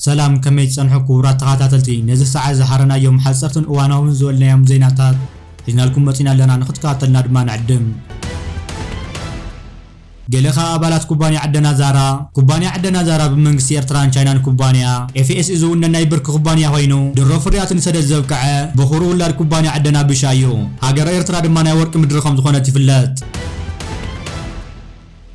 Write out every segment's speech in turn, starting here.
ሰላም፣ ከመይ ትጸንሑ ክቡራት ተኸታተልቲ? ነዚ ሰዓት ዝሓረናዮም ሓጸርትን እዋናውን ዝበልናዮም ዜናታት ሒዝናልኩም መጺና ኣለና፣ ንክትከታተልና ድማ ንዕድም። ገለ ካብ ኣባላት ኩባንያ ዕደና ዛራ። ኩባንያ ዕደና ዛራ ብመንግስቲ ኤርትራን ቻይናን ኩባንያ ኤፍ ኤስ ኢ ዝውነን ናይ ብርኪ ኩባንያ ኮይኑ፣ ድሮ ፍርያቱ ንሰደድ ዘብቅዐ፣ በኹሩ ውላድ ኩባንያ ዕደና ብሻ እዩ። ሃገረ ኤርትራ ድማ ናይ ወርቂ ምድሪ ከም ዝኾነት ይፍለጥ።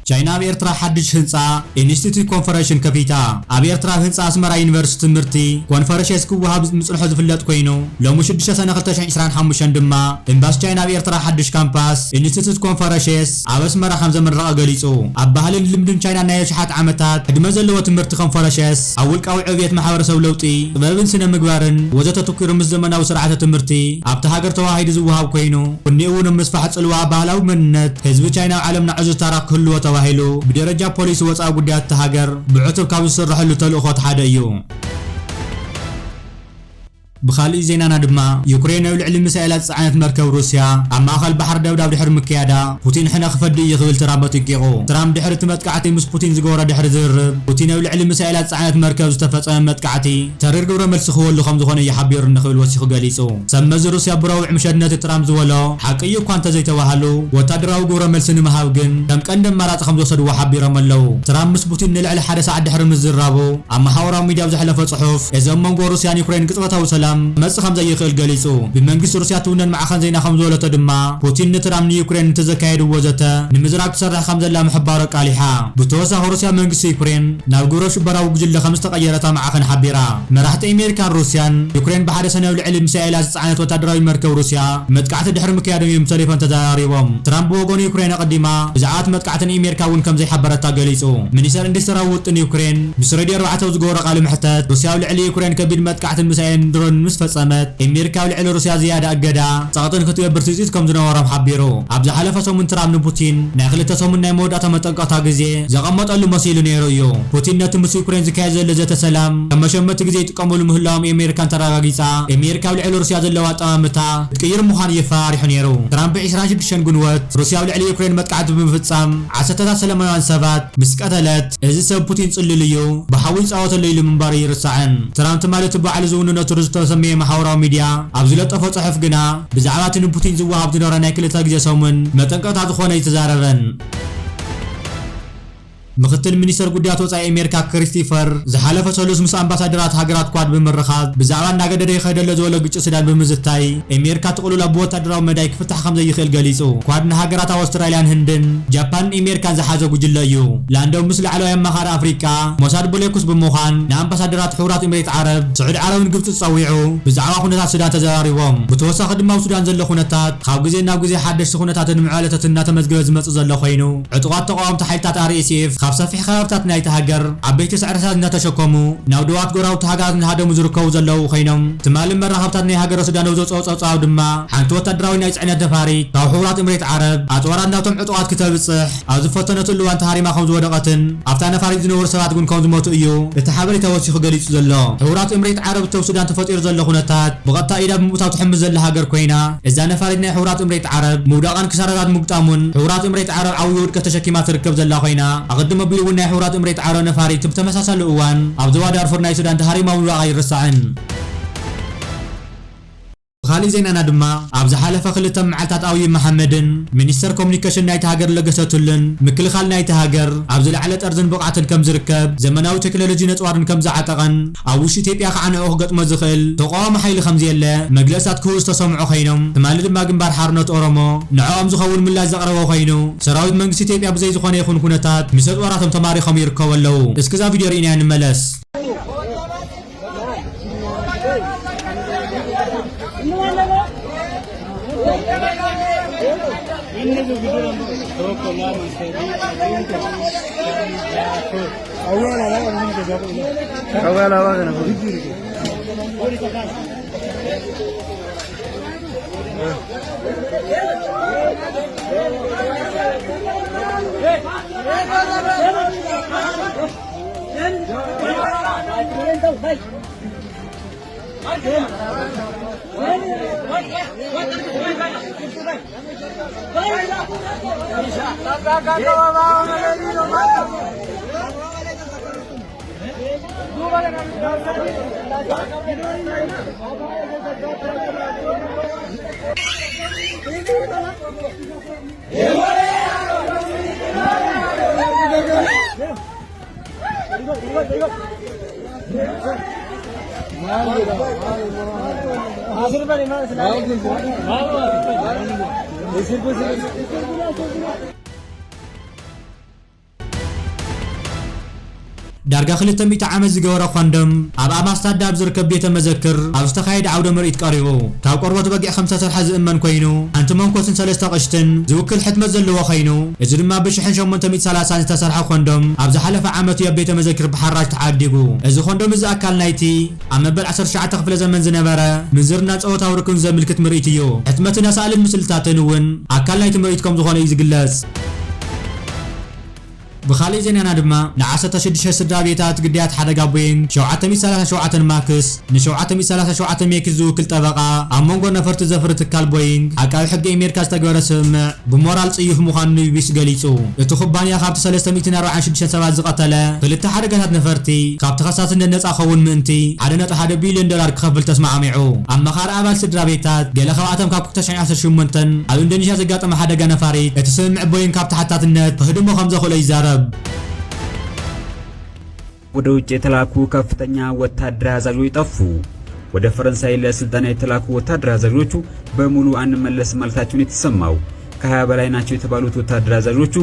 ቻይና ኣብ ኤርትራ ሓድሽ ህንጻ ኢንስቲትዩት ኮንፈረንሽን ከፊታ። ኣብ ኤርትራ ኣብ ህንጻ ኣስመራ ዩኒቨርሲቲ ትምህርቲ ኮንፈረንሽስ ክወሃብ ምጽንሑ ዝፍለጥ ኮይኑ፣ ሎሚ ሽዱሽተ ሰነ ክልተ ሽሕን ዕስራን ሓሙሽተን ድማ ኤምባሲ ቻይና ኣብ ኤርትራ ሓድሽ ካምፓስ ኢንስቲትዩት ኮንፈረንሽስ ኣብ ኣስመራ ከም ዘመረቐ ገሊጹ። ኣብ ባህልን ልምድን ቻይና ናይ ኣሽሓት ዓመታት ዕድመ ዘለዎ ትምህርቲ ኮንፈረንሽስ ኣብ ውልቃዊ ዕብየት ማሕበረሰብ ለውጢ፣ ጥበብን ስነ ምግባርን ወዘተ ተተኪሩ ምስ ዘመናዊ ስርዓተ ትምህርቲ ኣብታ ሃገር ተዋሂዱ ዝወሃብ ኮይኑ፣ እኒኡ እውን ምስፋሕ ጽልዋ ባህላዊ መንነት ህዝቢ ቻይና ኣብ ዓለምና ዕዙዝ ታራ ክህልዎ ተባሂሉ ብደረጃ ፖሊሲ ወጻኢ ጉዳያት እታ ሃገር ብዕቱብ ካብ ዝስረሐሉ ተልእኾት ሓደ እዩ። ብኻልእ ዜናና ድማ፣ ዩክሬን ኣብ ልዕሊ ሚሳኤላት ዝጸዓነት መርከብ ሩስያ ኣብ ማእከል ባሕሪ ደብዳብ ድሕሪ ምክያዳ፣ ፑቲን ሕነ ክፈዲ እዩ ክብል ትራምፕ ኣጠንቂቑ። ትራምፕ ድሕሪ እቲ መጥቃዕቲ ምስ ፑቲን ዝገበሮ ድሕሪ ዝርርብ፣ ፑቲን ኣብ ልዕሊ ሚሳኤላት ዝጸዓነት መርከብ ዝተፈጸመ መጥቃዕቲ ተሪር ግብረ መልሲ ክህበሉ ከም ዝኾነ እዩ ሓቢሩኒ ክብል ወሲኹ ገሊጹ። ሰብ መዚ ሩስያ ብረቡዕ ምሸት ነቲ ትራምፕ ዝበሎ ሓቂ እዩ እኳ እንተዘይተባህሉ፣ ወታደራዊ ግብረ መልሲ ንምሃብ ግን ከም ቀንዲ ኣማራጺ ከም ዝወሰድዎ ሓቢሮም ኣለዉ። ትራምፕ ምስ ፑቲን ንልዕሊ ሓደ ሰዓት ድሕሪ ምዝራቡ፣ ኣብ ማሕበራዊ ሚድያ ኣብ ዘሕለፎ ጽሑፍ፣ እዚ ኣብ መንጎ ሩስያን ዩክሬን ቅጽበታዊ ሰላም ክመጽእ ከም ዘይኽእል ገሊጹ። ብመንግስቲ ሩስያ ትውነን ማዕኸን ዜና ከም ዝበለቶ ድማ፣ ፑቲን ንትራምፕ ንዩክሬን እቲ ዘካየድዎ ዘተ ንምዝራግ ትሰርሕ ከም ዘላ ምሕባሩ ኣቃሊሓ። ብተወሳኺ ሩስያ መንግስቲ ዩክሬን ናብ ግብረ ሽበራዊ ጉጅለ ከም ዝተቐየረ እታ ማዕኸን ሓቢራ። መራሕቲ ኣሜሪካን ሩስያን ዩክሬን ብሓደ ሰነ ኣብ ልዕሊ ሚሳኤላት ዝጸዓነት ወታደራዊ መርከብ ሩስያ መጥቃዕቲ ድሕሪ ምክያዶም እዮም ብቴሌፎን ተዘራሪቦም። ትራምፕ ብወገኑ ዩክሬን ኣቐዲማ ብዛዕባ እቲ መጥቃዕቲ ንኣሜሪካ እውን ከም ዘይሓበረታ ገሊጹ። ሚኒስተር ኢንዱስትሪያዊ ውጥን ዩክሬን ምስ ሬድዮ ኣርባዕተ ኣብ ዝገበሮ ቃለ መሕተት፣ ሩስያ ኣብ ልዕሊ ዩክሬን ከቢድ መጥቃዕትን ሚሳኤልን ድሮን ምስ ፈጸመት፣ ኣሜሪካ ኣብ ልዕሊ ሩስያ ዝያዳ እገዳ ጸቕጥን ክትገብር ትጽቢት ከም ዝነበሮም ሓቢሩ። ኣብ ዝሓለፈ ሰሙን ትራምፕ ንፑቲን ናይ ክልተ ሰሙን ናይ መወዳእታ መጠንቀቕታ ግዜ ዘቐመጠሉ መሲሉ ነይሩ እዩ። ፑቲን ነቲ ምስ ዩክሬን ዝካየድ ዘሎ ዘተ ሰላም ከም መሸመቲ ግዜ ይጥቀምሉ ምህላዎም ኣሜሪካን ተረጋጊጻ፣ ኣሜሪካ ኣብ ልዕሊ ሩስያ ዘለዋ ኣጠማምታ ክትቅይር ምዃኑ የፈራሪሑ ነይሩ። ትራምፕ ዕስራን ሽዱሽተን ግንቦት ሩስያ ኣብ ልዕሊ ዩክሬን መጥቃዕቲ ብምፍጻም ዓሰርተታት ሰላማውያን ሰባት ምስ ቀተለት፣ እዚ ሰብ ፑቲን ጽሉል እዩ፣ ብሓዊ ይጻወተሉ ኢሉ ምንባሩ ኣይርሳዕን። ትራምፕ ትማሊ እቲ ባዕሉ ዝውንነቱ ዝተሰመየ ማሕበራዊ ሚድያ ኣብ ዝለጠፎ ጽሑፍ ግና፣ ብዛዕባ እቲ ንፑቲን ዝወሃብ ዝነበረ ናይ ክልተ ግዜ ሰሙን መጠንቀቕታ ዝኾነ ኣይተዛረበን። ምኽትል ሚኒስተር ጉዳያት ወጻኢ ኣሜሪካ ክሪስቲፈር ዝሓለፈ ሰሉስ ምስ ኣምባሳደራት ሃገራት ኳድ ብምርኻብ ብዛዕባ እናገደደ ይኸይድ ኣሎ ዝበሎ ግጭት ሱዳን ብምዝታይ፣ ኣሜሪካ እቲ ቅልውላው ብወታደራዊ መዳይ ክፍታሕ ከም ዘይኽእል ገሊጹ። ኳድ ንሃገራት ኣውስትራልያን ህንድን፣ ጃፓንን ኣሜሪካን ዝሓዘ ጉጅለ እዩ። ላንደው ምስ ላዕለዋይ ኣማኻሪ ኣፍሪቃ ሞሳድ ቡሌኩስ ብምዃን ንኣምባሳደራት ሕቡራት ኤምሬት ዓረብ፣ ስዑዲ ዓረብን ግብጽ ጸዊዑ ብዛዕባ ኩነታት ሱዳን ተዘራሪቦም። ብተወሳኺ ድማ ኣብ ሱዳን ዘሎ ኩነታት ካብ ግዜ ናብ ግዜ ሓደሽቲ ኩነታትን ምዕባለታትን እናተመዝገበ ዝመጽእ ዘሎ ኮይኑ፣ ዕጡቓት ተቓወምቲ ሓይልታት ኣር ኤስ ኤፍ ካብ ሰፊሕ ከባብታት ናይቲ ሃገር ዓበይቲ ስዕረታት እናተሸከሙ ናብ ዶባት ጎረባብቲ ሃገራት እናሃደሙ ዝርከቡ ዘለዉ ኮይኖም፣ ትማሊ መራኸብታት ናይ ሃገረ ሱዳን ኣብ ዘውፅኦ ፀብፃብ ድማ ሓንቲ ወታደራዊ ናይ ፅዕነት ነፋሪት ካብ ሕቡራት እምሬት ዓረብ ኣፅዋራት ናብቶም ዕጡቓት ክተብፅሕ ኣብ ዝፈተነትሉ እዋን ተሃሪማ ከም ዝወደቐትን ኣብታ ነፋሪት ዝነበሩ ሰባት እውን ከም ዝሞቱ እዩ እቲ ሓበሬታ ወሲኹ ገሊፁ ዘሎ። ሕቡራት እምሬት ዓረብ እቲ ኣብ ሱዳን ተፈጢሩ ዘሎ ኩነታት ብቐጥታ ኢዳ ብምእታው ትሕምስ ዘላ ሃገር ኮይና፣ እዛ ነፋሪት ናይ ሕቡራት እምሬት ዓረብ ምውዳቓን ክሳራታት ምጉጣሙን፣ ሕቡራት እምሬት ዓረብ ዓብዪ ውድቀት ተሸኪማ ትርከብ ዘላ ኮይና፣ ኣቐድም ኣቢሉ እውን ናይ ሕቡራት እምሬት ዓረብ ነፋሪት ብተመሳሳሊ እዋን ኣብ ዞባ ዳርፉር ናይ ሱዳን ተሃሪማ ምውዳቓ ኣይርሳዕን። ብኻሊእ ዜናና ድማ፣ ኣብ ዝሓለፈ ክልተ መዓልታት ኣብዪ መሓመድን ሚኒስተር ኮሙኒኬሽን ናይቲ ሃገር ለገሰ ቱሉን ምክልኻል ናይቲ ሃገር ኣብ ዝለዓለ ጠርዝን ብቕዓትን ከም ዝርከብ፣ ዘመናዊ ቴክኖሎጂ ነጽዋርን ከም ዝዓጠቐን፣ ኣብ ውሽጢ ኢትዮጵያ ከዓ ንዕኡ ክገጥሞ ዝኽእል ተቃዋሚ ሓይሊ ከም ዘየለ መግለጽታት ክህቡ ዝተሰምዑ ኮይኖም፣ ትማሊ ድማ ግንባር ሓርነት ኦሮሞ ንዕኦም ዝኸውን ምላሽ ዘቕረበ ኮይኑ፣ ሰራዊት መንግስቲ ኢትዮጵያ ብዘይ ዝኾነ ይኹን ኩነታት ምስ ኣጽዋራቶም ተማሪኾም ይርከቡ ኣለዉ። እስኪ እዛ ቪድዮ ርኢናያ ንመለስ። ዳርጋ ክልተ ሚእቲ ዓመት ዝገበረ ኮንዶም ኣብ ኣማስታዳ ኣብ ዝርከብ ቤተ መዘክር ኣብ ዝተኻየደ ዓውደ ምርኢት ቀሪቡ። ካብ ቆርበት በጊዕ ከም ዝተሰርሐ ዝእመን ኮይኑ፣ ሓንቲ መንኮስን ሰለስተ ኣቕሽትን ዝውክል ሕትመት ዘለዎ ኮይኑ፣ እዚ ድማ ብሽሕን ሸሞንተ ሚእቲ ሰላሳን ዝተሰርሐ ኮንዶም ኣብ ዝሓለፈ ዓመት እዩ ኣብ ቤተ መዘክር ብሓራጅ ተዓዲጉ። እዚ ኮንዶም እዚ ኣካል ናይቲ ኣብ መበል ዓሰርተ ትሽዓተ ክፍለ ዘመን ዝነበረ ምንዝርና ጾታዊ ርክብ ዘምልክት ምርኢት እዩ። ሕትመትን ኣሳእልን ምስልታትን እውን ኣካል ናይቲ ምርኢት ከም ዝኾነ እዩ ዝግለጽ። ብኻልእ ዜናና ድማ፣ ንዓሰርተ ሽዱሽተ ስድራ ቤታት ግዳያት ሓደጋ ቦይንግ ሸውዓተ ሚእቲ ሰላሳ ሸውዓተ ማክስ፣ ን ሸውዓተ ሚእቲ ሰላሳ ሸውዓተ ሜክስ ዝውክል ጠበቓ፣ ኣብ መንጎ ነፈርቲ ዘፍሪ ትካል ቦይንግ ዓቃቢ ሕጊ ኣሜሪካ ዝተገበረ ስምምዕ ብሞራል ጽዩፍ ምዃኑ ንቢቢሲ ገሊጹ። እቲ ኩባንያ ካብቲ ሰለስተ ሚእትን ኣርባዓን ሽዱሽተን ሰባት ዝቐተለ ክልተ ሓደጋታት ነፈርቲ ካብ ተኸሳስነት ነጻ ክኸውን ምእንቲ ሓደ ነጥቢ ሓደ ቢልዮን ዶላር ክኸፍል ተስማዕሚዑ። ኣማኻሪ ኣባል ስድራ ቤታት፣ ገለ ካብኣቶም ካብ ክልተ ሽሕን ዓሰርተ ሸሞንተን ኣብ ኢንዶኔዥያ ዘጋጠመ ሓደጋ ነፋሪት፣ እቲ ስምምዕ ቦይንግ ካብ ተሓታትነት ከህድሞ ከም ዘኽእሎ ይዛረብ። ወደ ውጭ የተላኩ ከፍተኛ ወታደራዊ አዛዦች ጠፉ። ወደ ፈረንሳይ ለስልጠና የተላኩ ወታደራዊ አዛዦቹ በሙሉ አንመለስም ማለታቸውን የተሰማው። ከሃያ በላይ ናቸው የተባሉት ወታደራዊ አዛዦቹ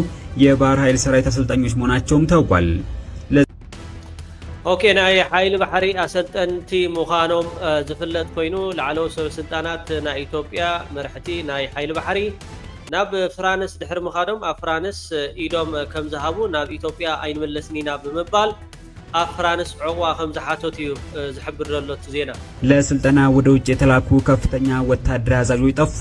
የባህር ኃይል ሰራዊት አሰልጣኞች መሆናቸውም ታውቋል። ለ- ኦኬ፣ ናይ ሓይሊ ባሕሪ ኣሰልጠንቲ ምዃኖም፣ እ፣ ዝፍለጥ ኮይኑ፣ ላዕለዎት ሰበ ስልጣናት ናይ ኢትዮጵያ መራሕቲ ናይ ሓይሊ ባሕሪ ናብ ፍራንስ ድሕሪ ምኻዶም፣ ኣብ ፍራንስ፣ እ፣ ኢዶም፣ እ፣ ከም ዝሃቡ፣ ናብ ኢትዮጵያ ኣይንምለስን ኢና ብምባል ኣብ ፍራንስ ዕቑባ ከም ዝሓተቱ እዩ፣ እ፣ ዝሕብር ዘሎ እቲ ዜና። ለስልጠና ወደ ውጭ የተላኩ ከፍተኛ ወታደራዊ አዛዦች ጠፉ።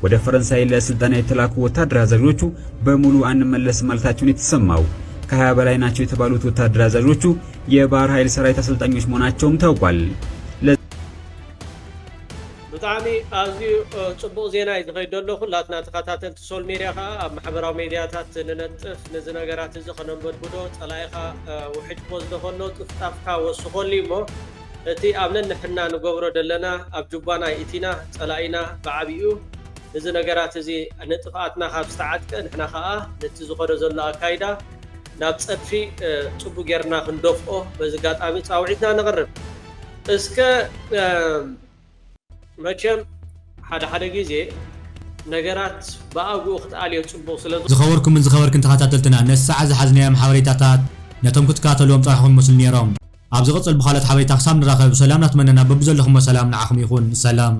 ወደ ፈረንሳይ ለስልጠና የተላኩ ወታደራዊ አዛዦቹ በሙሉ አንመለስም ማለታቸውን የተሰማው። ከሃያ በላይ ናቸው የተባሉት ወታደራዊ አዛዦቹ የባህር ኃይል ሰራዊት አሰልጣኞች መሆናቸውም ታውቋል። ለ- ብጣዕሚ ኣዝዩ፣ እ፣ ጽቡቕ ዜና እዩ ዝኸይድ ዘሎ። ኩላትና ተኸታተልቲ ሶል ሜድያ ከኣ ኣብ ማሕበራዊ ሜድያታት ንነጥፍ፣ ነዚ ነገራት እዚ ከነንበድብዶ፣ ጸላኢኻ፣ እ፣ ውሕጅ ክወስዶ ከሎ ጥፍጣፍካ ወስኸሉ እሞ፣ እቲ ኣብ ነንሕና ንገብሮ ዘለና ኣብ ጁባና ይእቲና፣ ጸላኢና ብዓቢኡ እዚ ነገራት እዚ ንጥፍኣትና ካብ ዝተዓጥቀ፣ ንሕና ከኣ ነቲ ዝኸዶ ዘሎ ኣካይዳ ናብ ጸድፊ፣ እ፣ ጽቡቕ ጌርና ክንደፍኦ በዚ ኣጋጣሚ ጻውዒትና ነቕርብ። እስከ፣ እ፣ መቸም ሓደ ሓደ ግዜ ነገራት ብኣግኡ ክትኣልዮ ጽቡቕ ስለ ዝኾነ። ዝኸበርኩምን ዝኸበርክን ተኸታተልትና፣ ነዚ ሰዓት ዝሓዝናዮም ሓበሬታታት ነቶም ክትከታተልዎም ጸኒሕኩም ይመስሉ ነይሮም። ኣብ ዝቕጽል ብኻልኦት ሓበሬታ ክሳብ ንራኸብ፣ ሰላም እናተመነና በብዘለኹሞ ሰላም ንዓኹም ይኹን። ሰላም።